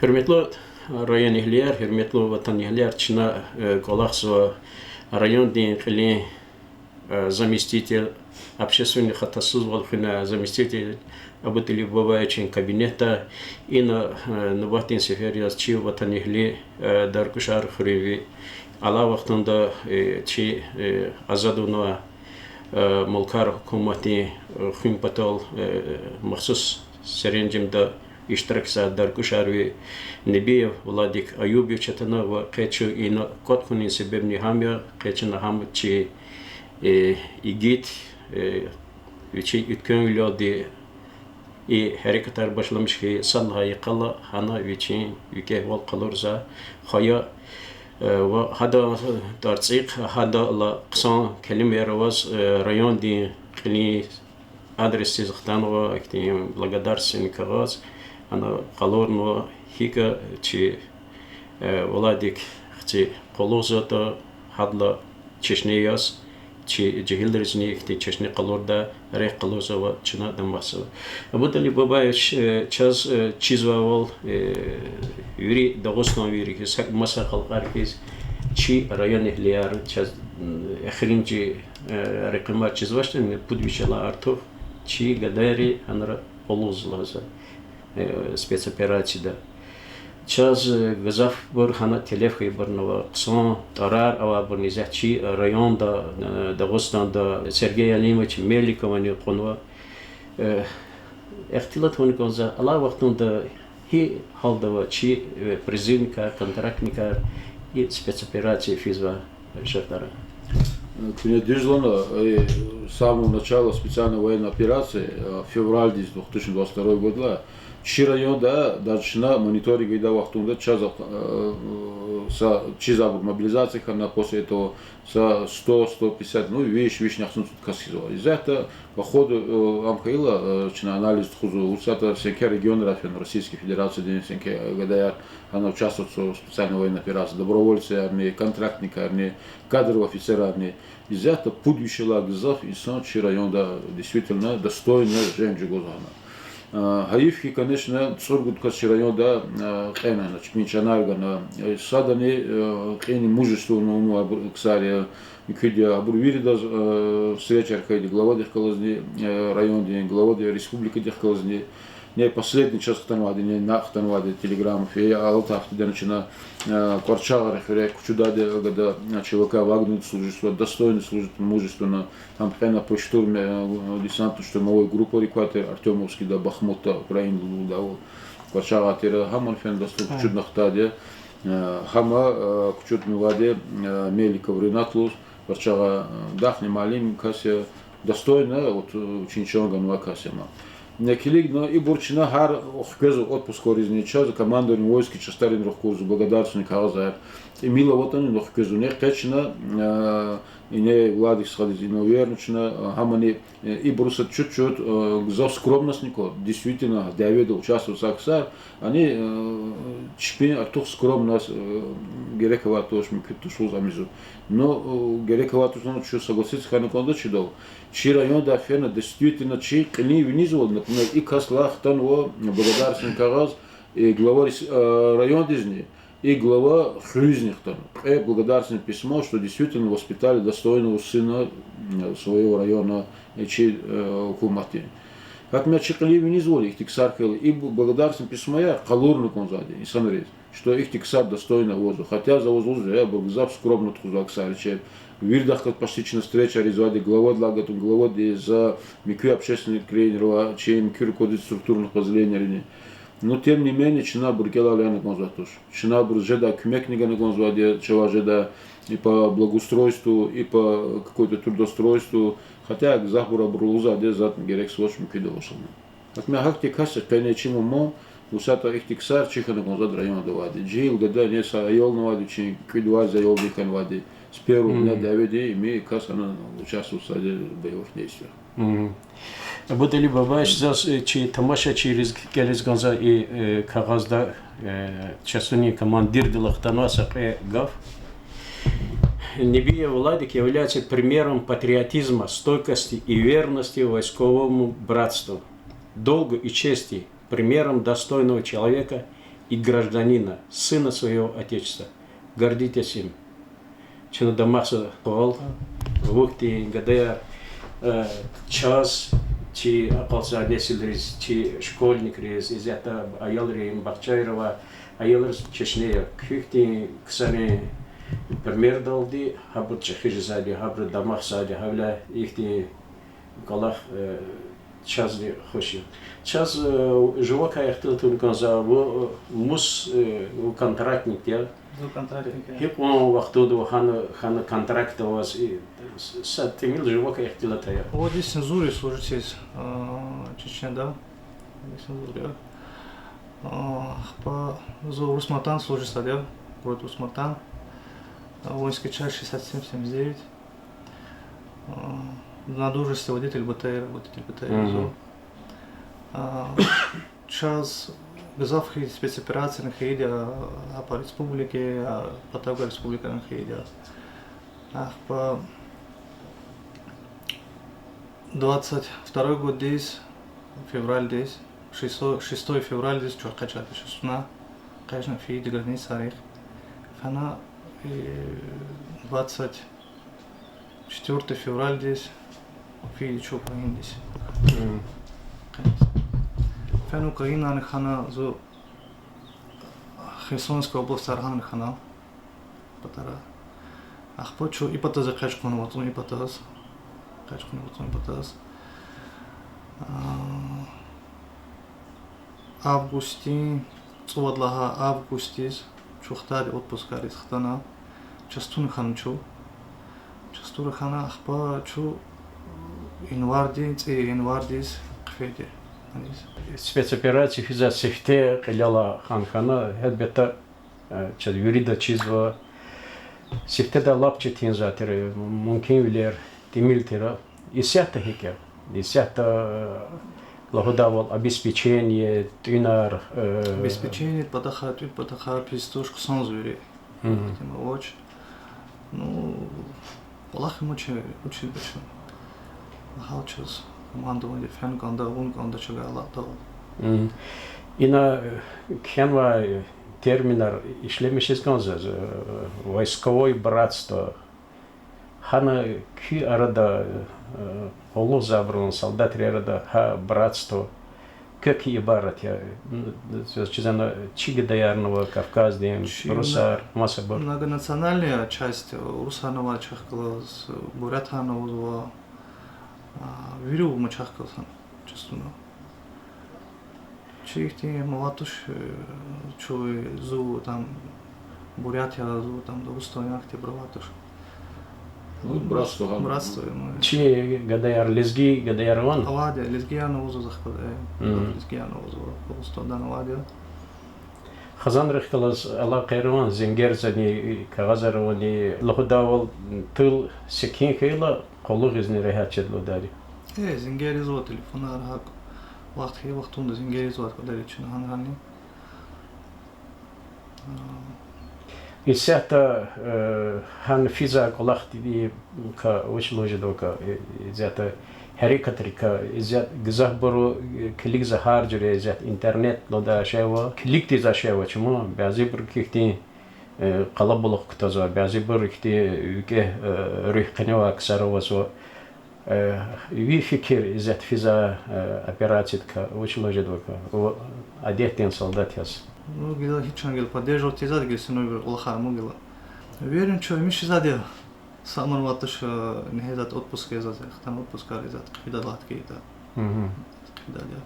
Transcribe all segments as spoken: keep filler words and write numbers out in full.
Гьуьрметлу районэгьлияр, гьуьрметлу ватанэгьлияр, чна, э, кӀвалахзава райондин кьилин, э, заместитель, общественный хатасузвал хуьнай заместитель Абуталиб Бабаевичин кабинетда. Ина, э, нубатдин сефер яз чи ватанэгьли, э, Даркъушар хуьруьнви, алай вахтунда, э, чи, э, азад авунвай, э, Малкар гьукуматдин, э, хуьн патал, э, махсус серенжемда иштиракзавай Даркъушарви Небиев Владик Аюбович атана ва къе чун ина кӀватӀ хьунин себебни гьам я, къе чна гьам чи, э, игит, э, вичин уьтквемвилелди и гьерекатар башламиш хьайи сад лагьай йикъалай гьана вичин викӀегьвал къалурзавай хва я, э, ва гьадан тӀварцӀихъ, гьадалай хъсан келимаяр аваз, э, райондин кьилин адресдиз хтанва ихьтин благодарственный кагъаз, гьана къалурнава гьикӀ чи, э, Владик хци къуллугъзаватӀа, гьадалай чешне яз, чи жегьилризни ихьтин чешне къалурдай рехъ къалурзава, чна дамахзава. Абуталиб Бабаевич, э, чаз, э, чизвайвал, э, вири дагъустанвийри хьиз, гьакӀ маса халкьар хьиз, чи районэгьлияр чаз, м, эхиримжи, э, рекъемар чизвачтӀани, пуд вишелай артух чи гадайри гьанра къуллугъзава за, э, спецоперацияда. Чаз, э, гзафбур гьана телеф хьайибурни ава, хъсан тӀварар авайбурни исятда чи районда, э, Дагъустанда Сергей Алимович Меликовани кьунва. Э, ихтилат авуна кӀанзава, алай вахтунда гьи гьалда ава чи, э, призывникар, контрактникар и спецоперация физвай шартӀара? Куьне дуьз лагьана, э, с самого начала специальной военной операции, э, февральдиз две тысячи двадцать второй годлай, чи районда даже чна мониторинг ийидай вахтунда чаз, э, са чизвайбур мобилизация хьана, после этого са сто, сто пятьдесят, ну, виш, виш яхцӀурни цӀуд кас хьизвай. Исятда по ходу, э, ам хьайила, э, чна анализ тухузва, вучиз исятда сенкер регионрай фена, Российской Федерациядин сенкер гадаяр гьана участвоватьзава специальной военной операции, добровольцарни, контрактникарни, кадровый офицерарни. Исятда пуд вишелай гзаф инсан чи районда действительно достойно женг чӀугвазва гьана. А, гьайиф хьи, конечно, цӀуругуд кас чи районда, а, кьена, чпин чанар гана. Э, садани, э, кьин мужественно авунвайбур ксар я, муькуьди я, абур виридаз, э, встречаяр хьайиди главадихъ галазни, э, райондин, главади республикадихъ галазни. Не последний чаз хтанвайди, не накь хтанвайди телеграмма, фейи алатай гьафтедани чна, э, КӀварчагъ хуьре кучудайди гада, э, ЧВК Вагнер служит, достойно служит, мужественно. Гьам кьена по штурме, э, десантно-штурмовой группайрикай тир, Артёмовскийда, Бахмутда, Украинада лугьудайвал, КӀварчагъай тир, гьамни фена дастур кучудна хтайди я. Э, гьам, э, кучуднавайди, э, Меликов Ренат лугьуз, КӀварчагъай, э, дахни муаллим кас я, достойно, вот, э, чин-чан ганвай кас я ам. Ина килигна, ибур чна гьар хквезва отпускаризни, чаз командованиедин воинский частарин рахкурзава благодарственный кагъазар. ТӀимил аватӀани ина хквезва, ина къе чна, э, ина Владик стхадиз ина уверну чна, э, гьамани, э, ибуру са чуть-чуть, э, гзаф скромностни ква, действительно, дяведал участвовать авай ксар, ани, э, чпин артух скромность, э, герек авай туш, муькуьд туш лугьуз ам ийизва. Но, э, герек авай туш лугьуз чун согласиться хьана кӀанда чидал. Чи районда фена действительно чи кьилин виниз авайди, например, и касдилай хтанва благодарственный кагъаз, и глава рес-, э, райондизни, и глава хуьруьзни хтана. Кьве благодарственное письмо, что действительно воспитали достойного сына, м, своего района, э, чи, э, гьукуматди. Гьакӏ мя чи кьилин виниз авайди ихьтин ксар хьайила, и бу-, благодарственное письмояр къалурна кӏанзавайди инсанриз, что ихьтин ксар достойно авазва. Хотя за ваз лугьузва, я, абур гзаф скромно тухузвай ксар я, чи виридахъ галаз почти чна встречаяр ийизвайди, главадилай гатӏун, главади, за, муькуь общественный крейни ава, чи муькуь руководитель структурных подразделенийрини. Но тем не менее чна абур рикӏелай яна кӏанзавайди туш. Чна абуруз жедай куьмекни гана кӏанзавайди я, чавай жедай и по благоустройству, и по какой-то трудоустройству. Хотя гзафбур абуру лугьузвайди я, затӏни герексвач, муькуьда авач лагьана. Гьакӏ мя гьахьтин кас я къене чи мама, вусатӏа ихьтин ксар чи хьана кӏанзавайди районда авайди. Жегьил гада, не са аялни авайди вичин, кӏуьд варз аялди хьанвайди. С первого дня дяведи им и кас ана участвовать ийизвайди боевых действиях. Абуталиб Бабаевич, заз, э, чи тамашачийриз кӏелиз кӏанзава и, э, кагъазда, э, частунин командирдилай хтанвай са кьве гаф. Небиев Владик является примером патриотизма, стойкости и верности войсковому братству, долгу и чести, примером достойного человека, и гражданина, сына своего Отечества. Гордитесь им. Чна дамахзава къвал, вахтунин гадаяр, э, чаз, чи акьалтзавай несилриз, чи школьникриз, исятда аялрин бахчайра авай аялриз чешне я. Куь хьтин ксарин примердалди гьабур чӀехи жезвайди, гьабуру дамахзавайди, гьавиляй ихьтин кӀвалах, э, чазни хуш я. Чаз, э, жувакай ихтилат авун кӀанзава, вун, э, мус, э, вун контрактник я. Зун контрактник я. Гьикьван вахтунда вун гьана, гьана контрактда аваз, и, с-, са тӀимил жувакай ихтилат ая. Вад йисни зур я служить ийиз, а, Чечняда. Вад йисни зур я. А, ахпа зун Урус-Мартан служить ийизвайди я, город Урус-Мартан. А, воинский часть шестьдесят семь семьдесят девять. А, на должности водитель Б Т Р, водитель Б Т Р я зун. А, чаз гзаф хьайи спецоперацияни хьайиди я, а, гьа пай республикайра, а, патав гвай республикайрани хьайиди я. Ахпа двадцать второй годдиз, февральдиз, шестой, шестой февральдиз чун экъечӀайди я, чун къежна фейиди границайрихъ. Фена, э, двадцать четвёртого февральдиз фейиди чун Украинадиз. Фена Украинани хьана зун Херсонская областьдал гьана хьана патара. Ахпа чун и патаз экъечӀ хьана, вацӀун и патаз. ЭкъечӀ хьана вацӀун и патаз. А, августдин, цӀувад лагьай августдиз чун хтайди отпускайриз хтана. Частуна хьана чун. Частура хьана, ахпа чун январдин, цӀи январдиз хъфейди аниз. Спецоперация физвай сифте кьилел хьана хьана, гьелбетда, э, чаз вирида чизва. Сифтедай лап четинзавай тир, мумкинвилер тӀимил тир. Исятда гьикӀ я? Исятда, э, лугьудайвал, обеспечение, тӀуьнар, э, обеспечение патахъай, тӀуьн патахъай пис туш, хъсанзава вири. Ихьтин авач. Ну, кӀвалах им учи-, училищда. Гьал чаз командованидиз фена кӀанда, авун кӀанда чавай алакьдал. Ина, э, кхьенвай терминар ишлемишиз кӀанзава, э, войсковое братство. Гьана куь арада, э, къуллугъзавайбурун, солдатрин арада гьа братство квекай ибарат я, м, чизвани, чи гадаярни ава, Кавказдин, русар, масабур. Многонациональная часть, э, русарни ава чахъ галаз, бурятарни ава, а, вири ава чахъ галаз гьана частуна. Чи ихьтин мават туш, э, чун, зун там бурят я, зун там дагъустанвиян, ихьтинбур авайди туш. Ну, братство, га. Братство, ну. Чи гадаяр, лезги гадаяр авани? Авайди я, лезгиярни ава заз ахпа, э, лезгиярни ава заз, Дагъустандани авайди я. Хизанрихъ галаз алакъаяр авани, зенгерзавани, кагъазар авани, лугьудайвал, тыл секин хьайила, къуллугъизни регьят жеда лугьудайди. Э, зенгер ийизва, телефонар, гьакӀ. Вахт хьайи вахтунда зенгер ийизва кӀвалери чна гьана-гьана. Исятда, э, гьана физвай кӀвалахдикай вуч лугьуз жедайвал, э, исятда гьерекатрикай, исятда гзафбуру, э, килигзава гьар жуьре, исятда интернет лугьудай шей ава, килигдай шей ава чун, бязибуру ихьтин, э, къалабулух кутазва, бязибуру ихьтин викӀегь, э, руьгь къене авай ксар авазва. Э, ви фикир исятда физвай, э, операциядикай вуч лугьуз жедайвал, адетдин солдат яз? Ну, гила гьи чан гила поддерживать ийизвайди гила синвибур кӀвалахар ман гила. Уверен чун, мишизвайди я. Са аман авайди туш, э, негьезвайди отпуск ийизвайди, хтана отпускар ийизвайди, хъфидай лагьайди хьайитӀа. Хъфидайди я.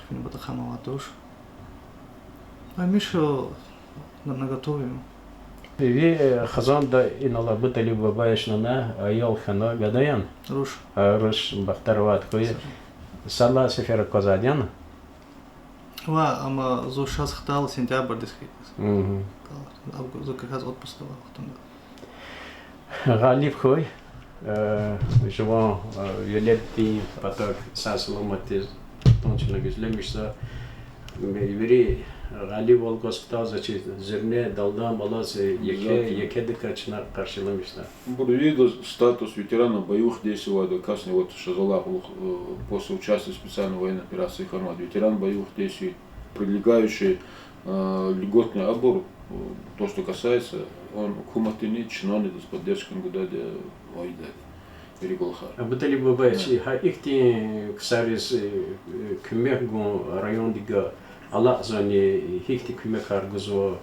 Хъфин патахъай авайди туш. А миша, э, на, наготове. Ви, э, хизанда инал Абуталиб Бабаевичан аял хьана, гада яни? Руш. А, руш, бахтар авайди хьуй. Сад лагьай сефер аквазвайди яни? Ва, амма зун шаз хтайла сентябрдиз хьайиди я. Авгу-, зун как раз отпускда авай вахтунда. Гъалиб хьуй, э, жуван, э, веледдин патав сагъ-саламатдиз, тунчна гуьзлемишзава. Вири гъалибвал гваз хтайла, заз чи зуьрне, далдам алаз, э, еке, екедикай чна къаршиламишзава. Абур виридаз статус ветерана боевых действий авайди, касни вот шазалай кьулухъ, э, после участия в специальной военной операции хьанвайди, ветеран боевых действий. Прилегающие, э, льготные абур, э, то, что касается, он гьукуматдини чиновникдиз поддержка гудайди, э, ийида. Вири кӀвалахар. Абуталиб бубач, гьа ихьтин ксариз, э, куьмек гун райондихъ алакьзавани, гьихьтин куьмекар гузва?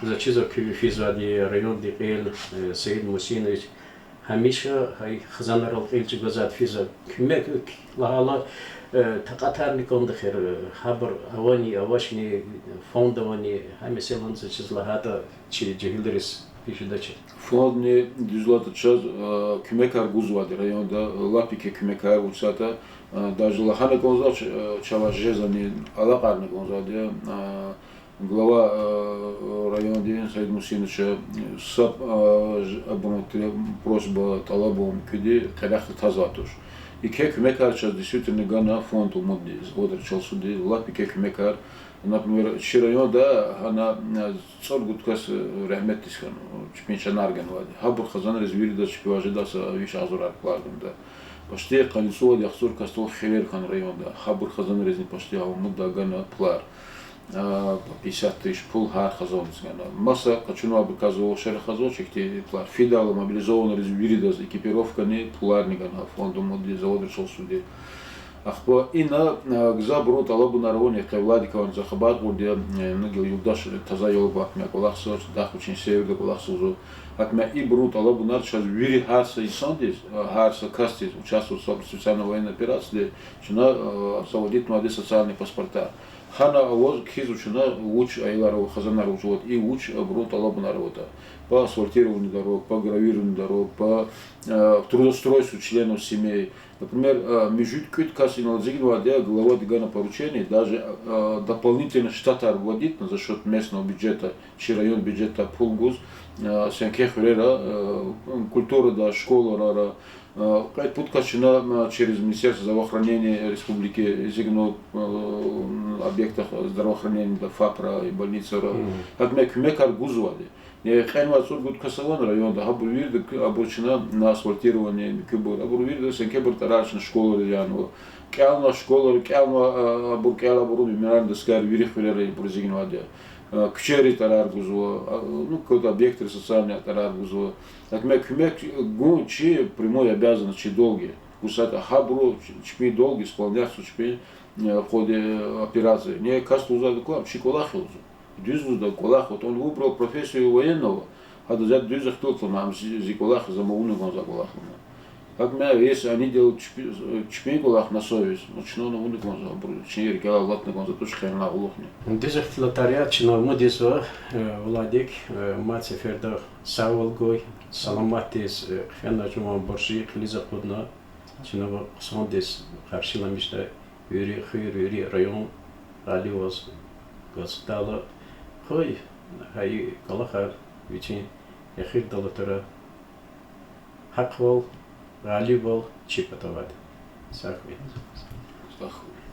За чизва куь физвайди райондин кьил, э, Саид Мусинович, гьамиша гьа и хизанрал кьил чӀугвазвайди физва. Куьмек лагьайла, э, такьатарни кӀанда эхир, э, гьабур авани, авачни, фонд авани, гьа месэлани за чиз лагьайтӀа, чи жегьилриз физ жедач. Фондни, дуьз лагьайтӀа, чаз, э, куьмекар гузвайди районда, лап еке куьмекар, вучиз лагьайтӀа, э, даже лагьана кӀанзавач, э, чавай жезвани, алакьарна кӀанзавайди, э, глава, э, райондин Саид Мусиновича, э, са, э, ж-, абурун тре-, просьба, тӀалабун муькуьди къерехда тазвай туш. Еке куьмекар чаз действительно гана фонд умудди, заводрал чалсуди, лап еке куьмекар. Например, чи районда гьана, э, цӀуругуд кас, э, рагьметдиз хьана, чпин чанар ганвайди. Гьабур хизанриз виридаз чпивай жедай са виш агъзурар пулар гана. Почти къанни цӀувад яхцӀур касдал хивер хьана районда. Гьабур хизанризни почти гьа умуддай гана пулар. А, по пятьдесят тысяч пул гьар хизандиз гана. Маса къачунвайбур кваз авачир, хизанвач ихьтин пулар. Фидайла мобилизованныйриз виридаз экипировкани, пуларни гана фонд умудди, заводрал чалсуди. Ахпа ина, а, гзафбурун тӀалабунар авани, къевладикай за хабар кьурди я, э, ну, гила юлдаш таза ял гватмя кӀвалахзава, даху вичин северда кӀвалахзава. Гьакмя ибурун тӀалабунар чаз вири гьар са инсандиз, а, гьар са касдиз, участвовавши специальной военной операцияда, чна, а, заводитьнавайди социальный паспортар. Гьана аваз кхьизва чна вуч аялар ава, хизанар ава, вот и вуч абурун тӀалабунар аватӀа. По асфальтированию дорог, по гравированию дорог, по, а, трудоустройству членов семей. Например, а, муьжуьд-кӀуьд кас инал эцигнавайди я, главади гана поручение, даже, а, дополнительно штатар вводитьна за счёт местного бюджета, чи район бюджетдай пул гуз, а, сенкер хуьрера, а, культурада, школайра, а, кьвед-пуд кас чна, а, через Министерство здравоохранения республики эцигна, а, объектах здравоохранениеда, ФАПра, больницайра. Гьакмя куьмекар гузвайди. Э, кьенвай цӀуругуд кас авани районда, гьабур вирида, абур чна на асфальтирование, муькуьбур, абур вирида сенкебур тӀварар чна школайриз янава. КӀелна школайра, кӀелна, а, абур кӀел, абуру мемориальный доскаяр вири хуьрера ибур эцигнавайди я. А, куьчейриз тӀварар гузва, а, ну, какой-то объектриз социальный тӀварар гузва. Гьакмя куьмек гун чи прямой обязанность, чи долг я. Вучиз лагьайтӀа гьабуру чпин долг исполнять ийизва чпин, э, в ходе операции. Ни кас лугьузвайди кван, чи кӀвалах я лугьузва. Дуьз лугьузва, кӀвалах, вот он выбрал профессию военного, гьада заз дуьз ихтилат ава, ам зи, зи кӀвалах я, за ам авуна кӀанзавай кӀвалах я. Гьакмя, если они делают чпи-, чпин кӀвалах на совесть, ну, чна ам авуна кӀанзава, абуру чи рикӀелай алатна кӀанзава туш хьайила кьулухъни. Дуьз ихтилатар я, чна умуд ийизва, э, Владик, э, мад сеферда сагъвал гуй, саламатдиз, э, хъфена жуван буржи кьилиз акъудна, чна ва хъсандиз къаршиламишдай вири хуьр, вири район гъалибвал гваз хтайла, къуй гьа и кӀвалахар вичин эхирдал атурай. Гьахъвал, гъалибвал чи патавай. Сагърай. Сагърай.